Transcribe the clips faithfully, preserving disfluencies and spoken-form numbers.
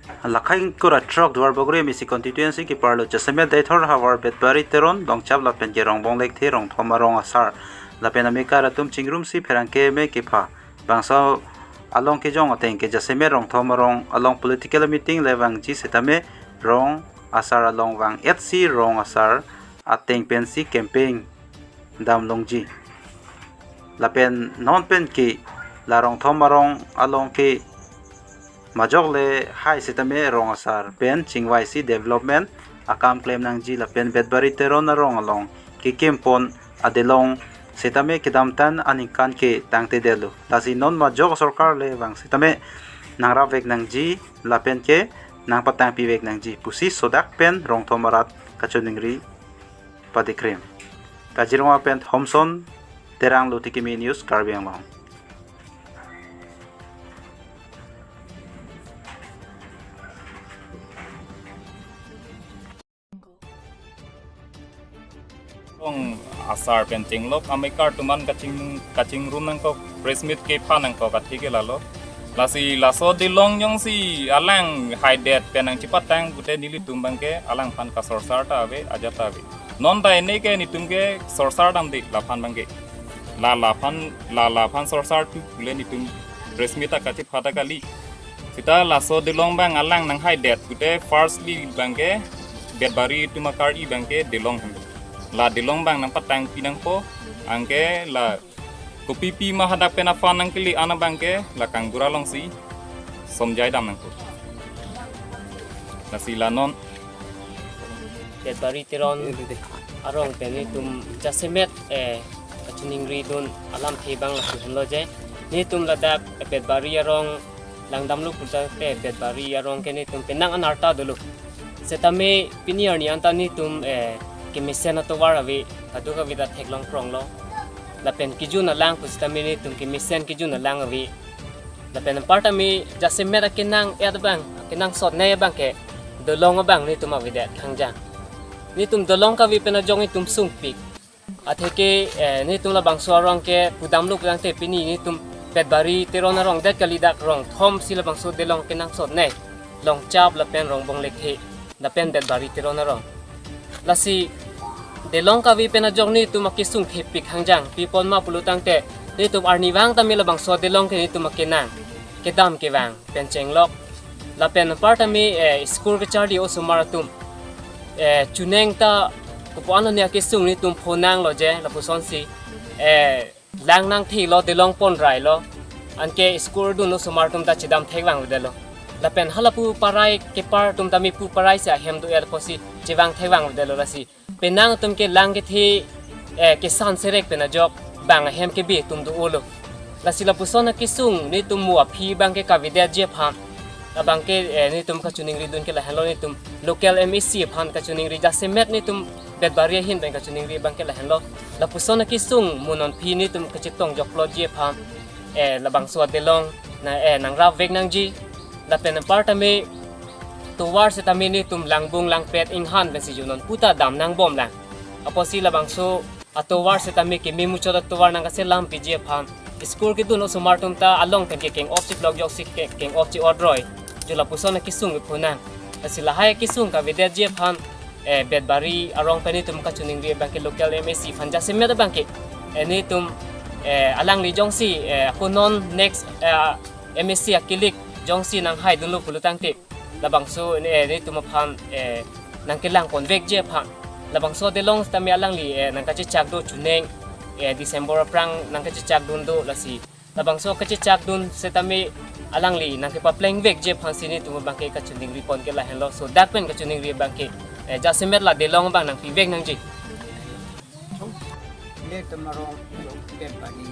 Lakhai ingkoi ra throk Duar Bagori M A C constituency keparlo jasemet Deithor havar Betbari Teron, Longchap lapen ke Rongbong Lekthe, Rongthom arong asar lapen amekar atum chingrumsi pherangke me kepha. Bangso along kejong ateng ke jasemet Rongthom arong along political meeting le vangji setame rong asar along vang-etsi rong asar ateng pensi campaign dam longji. Lapen non pen ke la Rongthom arong along ke majok le hai setame rong asar pen chingvaisi development akam klem nangji lapen Betbari Teron arong along kekim pon adelong setame kedamtang aningkan ke tangtedetlo. Lasi non majok sorkar le vang setame nangrap vek nangji lapen ke nangpatangpi vek nangji pusi sodak pen Rongthom arat kachiningri padikrem. Kaziranga pen Thomson Terang, Lutikimi News, Karbi Anglong. Ong asar pen chinglok amekar atum an kaching kachingrum nangkok, press meet kepha nangkok athe ke lalo. Lasi laso adelong jongsi alang haidet pen nangchipatang pute nelitum abangke alangphan kasorsar ta ave, ajat ta ave. Non ta ene ke netum ke sorsar damde laphan abangke. La laphan la laphan sorsar tu pule netum press meet ta kachipha ta kali. Seta laso adelong abang alang nanghaidet pute firstly abangke Betbari atum akar-i abangke adelong hendo. La adelong abang nangpatangpi nangpo, anke la kopipi ma hadak pen aphan nangkele an abangke la kangbura alongsi somjai dam nangpo. Lasi la non Betbari Teron arong pen netum jasemet, eh, kachiningri dun alamthe abang lapu henlo je. Netum ladak, eh, Betbari arong langdamlo pulote Betbari arong ke netum penang anarta dolo. Setame pini arni anta netum, eh, kemesen atovar ave, kadokave ta theklong pronglo. Lapen kejun alang pu setame netum kemesen kejun alang ave. Lapen anparta me jasemet akenang-et abang, akenangsotnei abangke dolong abang netum avedet khangjang. Netum dolong kave pen ajok netum sungpik. Atheke, eh, netum labangso arong ke pudamlo pudamte pini netum Betbari Teron arong det kali, dak Rongthom si labangso adelong kenangsotnei. Longchap lapen Rongbong Lekthe lapen Betbari Teron arong. Lasi adelong kave pen ajok netum akesung thepik khangjang. Pi apot ma pulotangte netum arnivang tame labangso adelong ke netum akenang kedam kevang pen chenglok. Lapen anparta me, eh, school kacharli osomar atum, eh, chuneng ta kopuan lo ne akesung netum phonanglo je lapusonsi, eh, lang nangthelo, adelong ponrailo. Anke school dun osomar atum ta chedam thekvang avedetlo. Lapen halapu parai kepar atum tame pu parai si ahem do-el pusi chevang thekvang avedetlo. Lasi penang atum ke lang kethe, eh, kesan serek pen ajok bang ahem kebi atum do-olo. Lasi lapuson akesung netum mo aphi abangke kavedetji aphan abangke, eh, netum kachiningri dun ke lahenlo, netum local M A C aphan kachiningri, jasemet netum Betbari ahin pen kachiningri abangke lahenlo. Lapuson akesung mo non aphi netum kachetong jokplotji aphan, eh, labangso adelong na, eh, nangrap vek nangji. Lapen anparta me tovar setame netum langbung langpet inghan pensi ju non puta dam nangbomlang. Apotsi labangso atovar setame keme muchot atovar nangkaselam piji aphan, school kedun osomar atum ta along pen ke keng-op chiplok ajoksi ke keng-op chi-otroi. Ju lapuson akesung kephonang. Lasi lahai akesung kavedetji aphan, eh, Betbari arong pen netum kachiningri abangke local M A C aphan jasemet abangke, eh, netum, eh, alangli jongsi, eh, ako non next, eh, M A C akilik jongsi nanghai dunlo pulotangte labangso, eh, netum aphan, eh, nangkelang ponvekji aphan. Labangso adelong setame alangli, eh, nangkachechak do chuneng, eh, December aphrang nangkachechak dun do, lasi labangso kachechak dun setame alangli nangkepaplengvekji aphansi netum abangke kachiningri pon ke lahenlo. So dak pen kachiningri abangke, eh, jasemet la adelong abang nangpivek nangji. Nelitum arong Betbari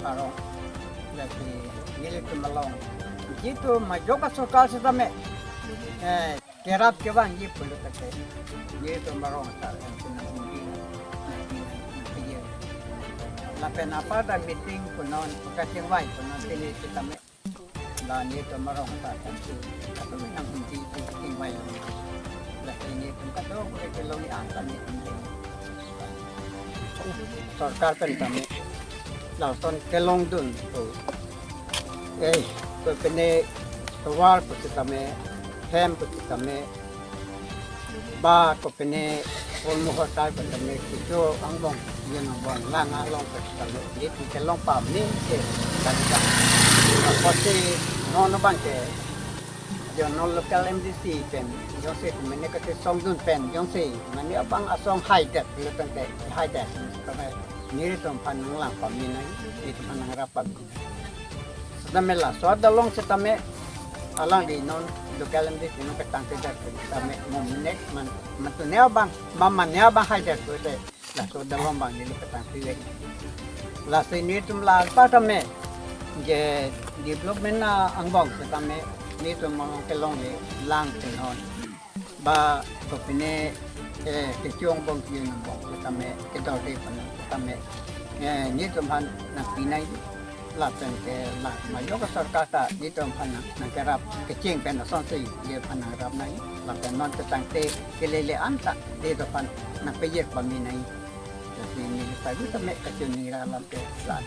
arong, lasi nelitum along jitu majok asorkar setame, eh, kerap kevangji pulotangte nelitum arong asar pen penang undi, lapen aparta meeting punon, kachingvai punon, pini setame la nelitum arong asar pen si, atum nang hunji si chingvai lo. Lasi nelitum kadokave kelongri an tame nelitum sorkar pen tame lason kelongdun pu, eh, pu pene tovar pusitame, hem pusitame, ba kopine, olmo hotel pusitame, kecho angbong, yen angbong, lang along pusitame, nelitum kelong pame ke, kali ka. Apotsi non abang ke, jongsi non local M D C pen, jongsi mane kachesongdun pen, jongsi mane abang asong haidet, lo tangte haidet, kami nelitum aphan nanglang pame nang, nelitum aphan nangrap pame. Setame laso adalong setame alangli non local M D C non ketang tidak setame mo menek man matune abang, ma mane abang haidet kute laso adalong abang neli ketang tidak. Lasi nelitum la patame je development angbong setame nelitum along kelongle lang tenon. Ba kopine, eh, kecho angbong, kecho angbong setame, kedorde pon setame, eh, nelitum aphan nangpinai lapen ke la majok sorkar ta nelitum aphan nang, nangkerap kecheng pen asonsi neli aphan nangrap nai lapen non ketangte kelele anta nelitum aphan nangpejir pame nai. Jadi neli pagi tame kachini ra lam ke la.